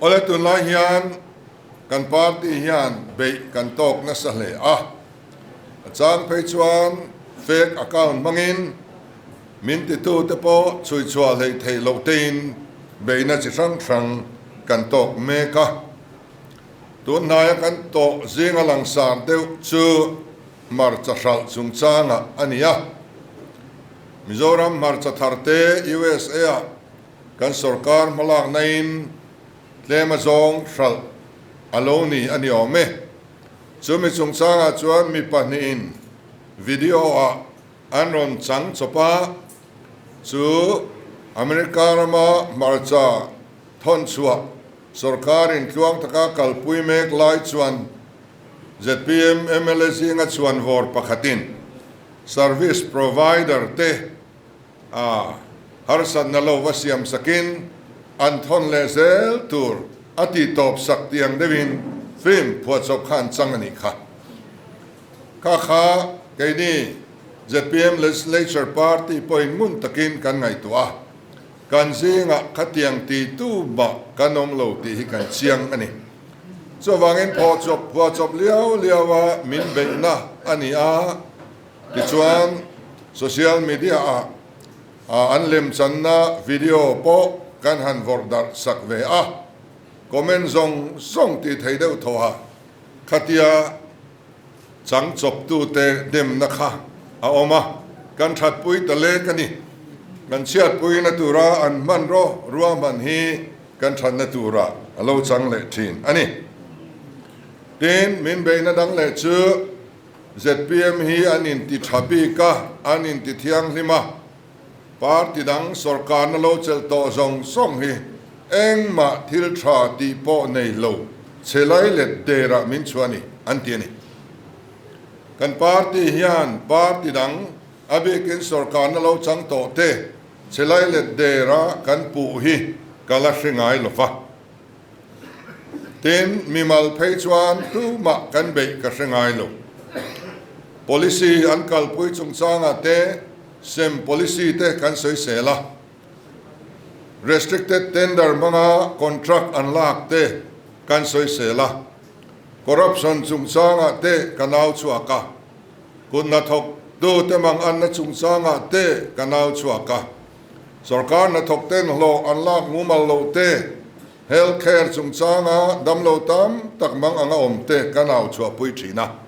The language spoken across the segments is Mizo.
Awle tunlai hian kan party hian beih kan tawk nasa hle a, a chang phei chuan fake account hmangin min titute pawh chhui chhuah hleih theih loh tein beihna chi hrang hrang kan tawk mek a. Tun hnaia kan tawh zinga langsar deuh chu hmarcha hralh chungchangah a ni a. Mizoram hmarcha tharte USA-ah kan sorkar hmalaknain tlem a zawng hralh a lo ni a ni awm e. Chumi chungchangah chuan mi pahnihin video-ah an rawn chang chawp a, chu America rama hmarcha thawn chhuah sorkarin tluang taka kalpui mek lai chuan zpm mla zinga chhuan vawr pakhatin service provider te a harsatna lo va siam sakin an thawn leh zel tur a tih tawp sak tiang deuhin film phuahchawp kha an chang a nih kha. Kha kha keini zpm Legislature Party pawhin ngun takin kan ngaihtuah a, kan zingah khatiang ti tu mah kan awm lo tih hi kan chiang a ni. Chuvangin phawhchawp phuahchawp liau liau a min beihna a ni a. Tichuan, social media-ah an lemchanna video pawh kan han vawrh darh sak ve a, comment zawng zawng tih thei deuh thaw a, khatia chang chawptute demna kha a awm a, kan thatpui ta lek a ni. Kan chhiatpuina tura an hmanraw ruahman hi kan thatna turah a lo chang leh thin a ni. Tin, min beihna dang leh chu Zpm hi an inti tha bik a, an inti thianghlim a, party dang sorkarna lo chelh tawh zawng zawng hi engmah thil tha tih pawh nei lo che lai let derah min chhuah a ni, an ti a ni. Kan party hian party dang a bikin sorkarna lo chang tawh te che lai let dera kan puh hi ka la hre ngai lo va. Tin, mimal phei chuan tumah kan beih ka hre ngai lo. Policy an kalpui chungchangah te sem policy te kan sawisel a, restricted tender hmanga contract an lak te kan sawisel a, corruption chungchangah te ka nau chhuak a, kut hnathawk tute manganna chungchangah te ka nau chhuak a. Sorkar hnathawk ten hlawh an lak mumal loh te, health care chungchanga damlo tam tak mang anga awm te kan au chhuahpui thin a.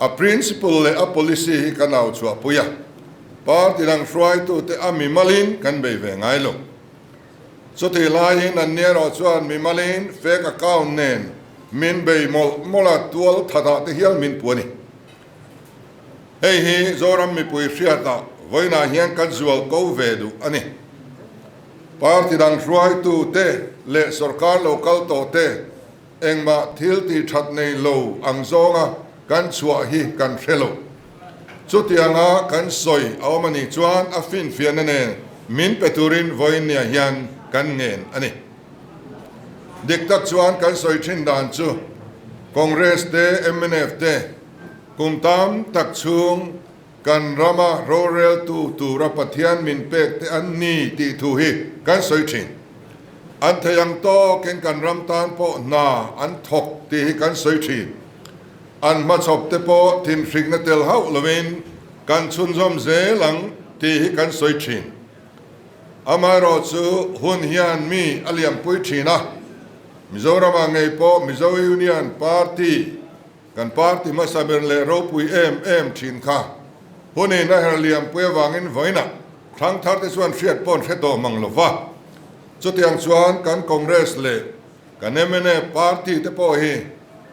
A principle leh a policy hi kan au chhuahpui a, party dang hruaitute a mimalin kan bei ve ngai lo. Chutih laiin an ni erawh chuan mimalin fake account nen min bei mawlh mawlh a, tual thatah te hial min pu a ni. Hei hi Zoram mipui hriatah vawiinah hian kan zual ko ve duh a ni. Party dang hruaitu te leh sorkar lo kal tawh te engmah thil tih that nei lo ang zawnga kan chhuah hi kan hre lo. Chutianga kan sawi a awm a nih chuan a finfiahna nen min pe turin vawiinniah hian kan ngen a ni. Dik tak chuan kan sawi thin dan chu Congress te, mnf te kum tam tak chhung kan rama roreltu tura Pathian min pek te an ni tih thu hi kan sawi thin. An thei ang tawkin kan ram tan pawh hna an thawk tih hi kan sawi thin. An hmachhawp te pawh thinhrikna tel hauh lovin kan chhunzawm zel ang tih hi kan sawi thin. Amaherawhchu hun hian mi a liampui thin a, Mizoramah ngei pawh Mizo Union Party, kan party hmasa ber leh ropui em em thin kha hunin a her liampui avangin vawiinah thangthar te chuan hriat pawh an hre tawh mang lo va. Chutiang chuan kan Congress leh kan mnf party te pawh hi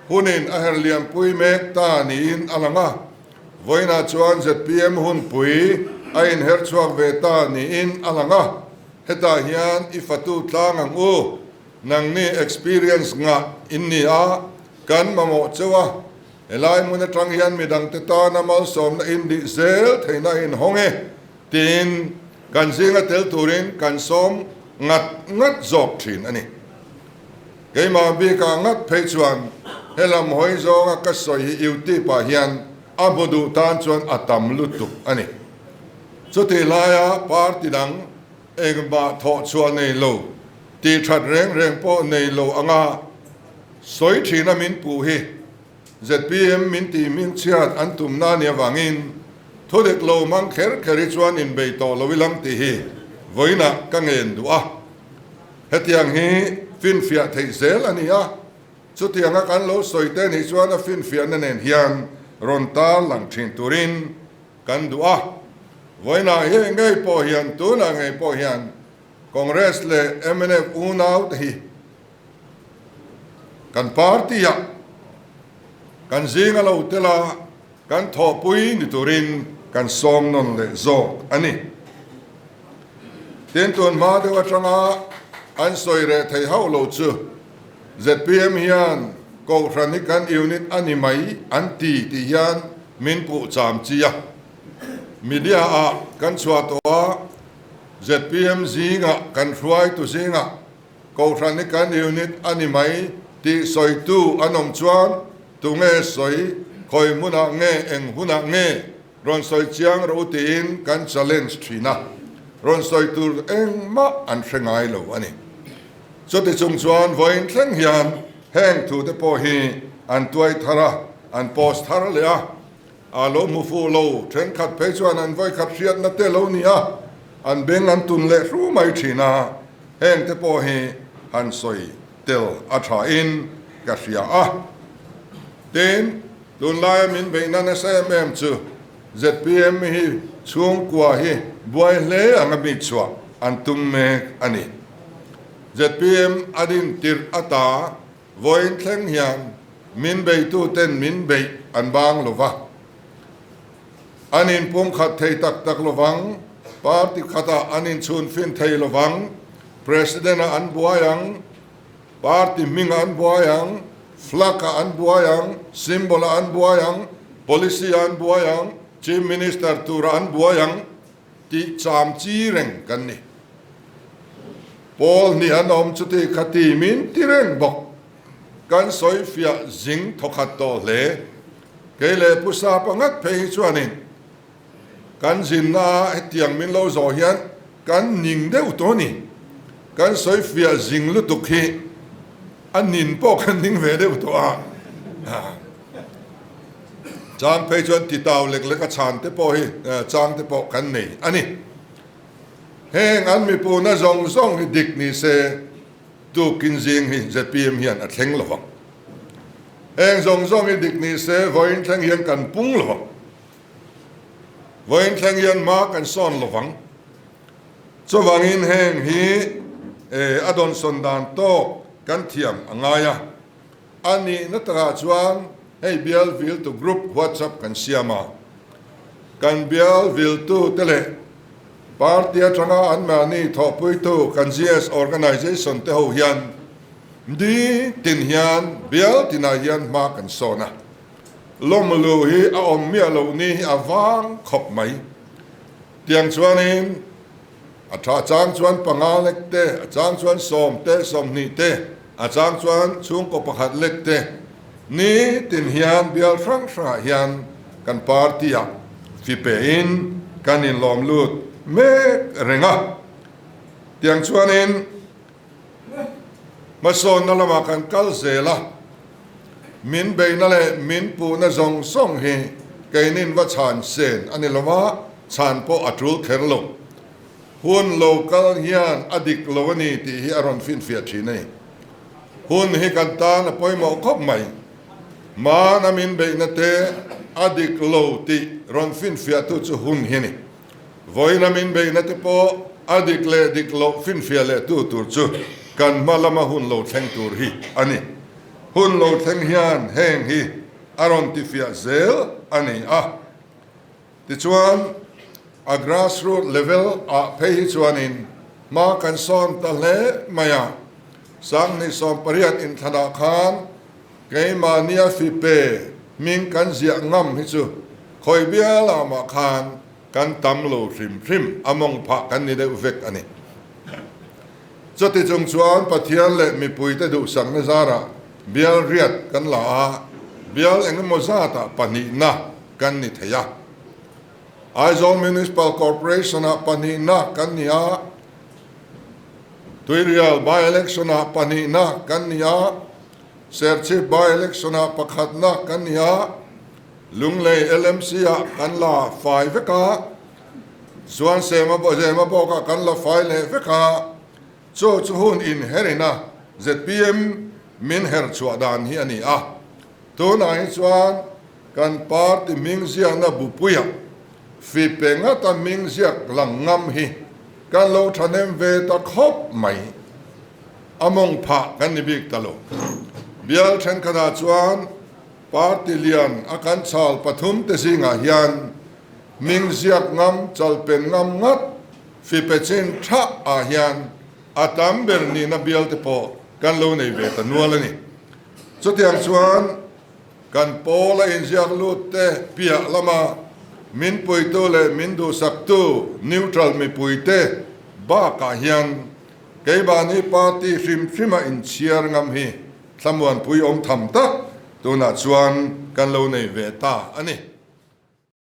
hunin a her liampui mek ta niin a lang a. Vawiinah chuan zpm hunpui a inher chhuak ve ta niin a lang a, hetah hian i fatu tlang ang u, nangni experience ngah in ni a, kan mamawh cheu a, helai hmun atang hian midangte tana malsawmna in dih zel theihna in hawng e tiin kan zinga tel turin kan sawm ngat ngat zawk thin a ni. Keimah bikah ngat phei chuan helam hawi zawnga ka sawi hi YouTube ah hian a hmu duh tan chuan a tam lutuk a ni. Chutih laia party dang engmah thawh chhuah nei lo. Tih that reng reng pawh nei lo anga sawi thina min puh hi zpm min tih hming chhiat an tumna nia vangin thu dik lo mang kher kher hi chuan inbei tawh lo ilang tih hi vawiinah ka ngen duh a. Hetiang hi finfiah theih zel a ni a, chutianga kan lo sawi te nih chuan a finfiahna nen hian rawn tar lang thin turin kan duh a. Vawiinah hi ngei pawh hian tunah ngei pawh hian Congress leh mnf unau te hi kan party ah kan zing a lo tel a, kan thawhpui ni turin kan sawm nawn leh zawk a ni. Tin, tun hma deuh atanga an sawi reh thei hauh lo chu zpm hian Kohhran hi kan unit a ni mai an ti tih hian min puh cham chi a. Media ah kan chhuah tawh a. Zpm zingah kan hruaitu zingah Kohhran hi kan unit a ni mai tih sawitu an awm chuan tunge sawi, khawi hmunah nge, eng hunah nge rawn sawi chiang rawh u tiin kan challenge thin a, rawn sawi tur engmah an hre ngai lo a ni. Chuti chung chuan vawiin thleng hian heng thute pawh hi an tuai thar a, an post thar leh a. A lo hmu fuh lo, thenkhat phei chuan an vawikhat hriatna te lo ni a, an beng an tun leh hru mai thin a, heng te pawh hi han sawi tel a tha in ka hria a. Tin, tunlaia min beihna nasa em em chu zpm hi chhungkua hi buai hle anga mi chhuah an tum mek a ni. Zpm a din tirh ata Vawiin thleng hian min beituten min beih an bang lo va, an inpumkhat thei tak tak lo vang, party khatah an inchhunfin thei lo vang, President-ah an buai ang, party hmingah an buai ang, flag-ah an buai ang, symbol-ah an buai ang, policy-ah an buai ang, Chief Minister turah an buai ang tih cham chi reng kan ni. Pawl hnih an awm chuti kha ti min ti reng bawk. Kan sawi fiah zing thawkhat tawh hle. Kei leh Pu Sapa ngat phei hi chuanin kan zinna ah hetiang min lo zawh hian kan ning deuh tawh a ni. Kan sawi fiah zing lutuk hi a nin pawh kan ning ve deuh tawh a. Chang phei chuan titau lek lek a chhan te pawh hi chang te pawh kan nei a ni. Heng an mipuna zawng zawng hi dik ni se tukin zing hi zpm hian a thleng lo vang. Heng zawng zawng hi dik ni se vawiin thleng hian kan pung lo vang. Vawiin thleng hian hma kan sawn lo vang. Chuvangin heng hi a dawnsawn dan tawk kan thiam a ngai a. A nihna takah chuan hei bial viltu group WhatsApp kan siam a, kan bial viltu te leh party atanga anmahni thawhpuitu kan GS organization te ho hian ni tin hian bial tinah hian hma kan sawn a, lawmlu hi a awm miah loh ni hi a vang khawp mai. Tiang chuanin a tha chang chuan panga lek te, a chang chuan sawm te, 20 te, A chang chuan chhungkaw pakhat lek te ni tin hian bial hrang hrangah hian kan party ah fi pe in kan inlawm lut mek reng a. Tiang chuanin hmasawnna lamah kan kal zel a, min beihna leh min puhna zawng zawng hi keinin va chhan sen a ni lo va, chhan pawh a tul kher lo. Hun lo kal hian a dik lo a ni tih hi a rawn finfiah thin a ni. Hun hi kan tan a pawimawh khawp mai. Hmana min beihna te a dik lo tih rawn finfiahtu chu hun hi a ni. Vawiina min beihna te pawh a dik leh dik loh finfiah lehtu tur chu kan hma lama hun lo thleng tur hi a ni. Hun lo thleng hian heng hi a rawn tifiah zel a ni a. Tichuan, a grassroot level ah phei hi chuanin hma kan sawn ta hle mai a, 2018 inthlanah khan keimahnia fipe hming kan ziah ngam hi chu khawi bialah mah khan kan tam lo hrim hrim a mawng phah kan ni deuh vek a ni. Chuti chung chuan Pathian leh mipuite duhsakna zarah bial riat kan la a, bial engemaw zatah pahnihna kan ni thei a. Aizawl Municipal Corporation-ah pahnihna kan ni a, Tuirial by-election-ah pahnihna kan ni a, Serchhip by-election-ah pakhatna kan ni a, Lunglei LMC-ah kan la fai vek a, chuan Sema Zema bawkah kan la fai leh vek a, chu chu hun inherina zpm min her chhuah dan hi a ni a. Tunah hi chuan kan party hming ziakna bupuiah fipe ngata hming ziak lang ngam hi kan lo thahnem ve ta khawp mai. A mawng phah kan ni bik ta lo. Bial thenkhatah chuan party lian a kan chal pathum te zingah hian hming ziak ngam, chalpen ngam ngat fipe chin tha ah hian a tam ber nihna bial te pawh kan lo nei ve ta nual a ni. Chutiang chuan kan pawl a inziak lut te piah lama min puitu leh min duhsaktu neutral mipuite bakah hian keimahni party hrim hrima inchhiar ngam hi thlamuanpui awm tham tak tunah chuan kan lo nei ve ta a ni.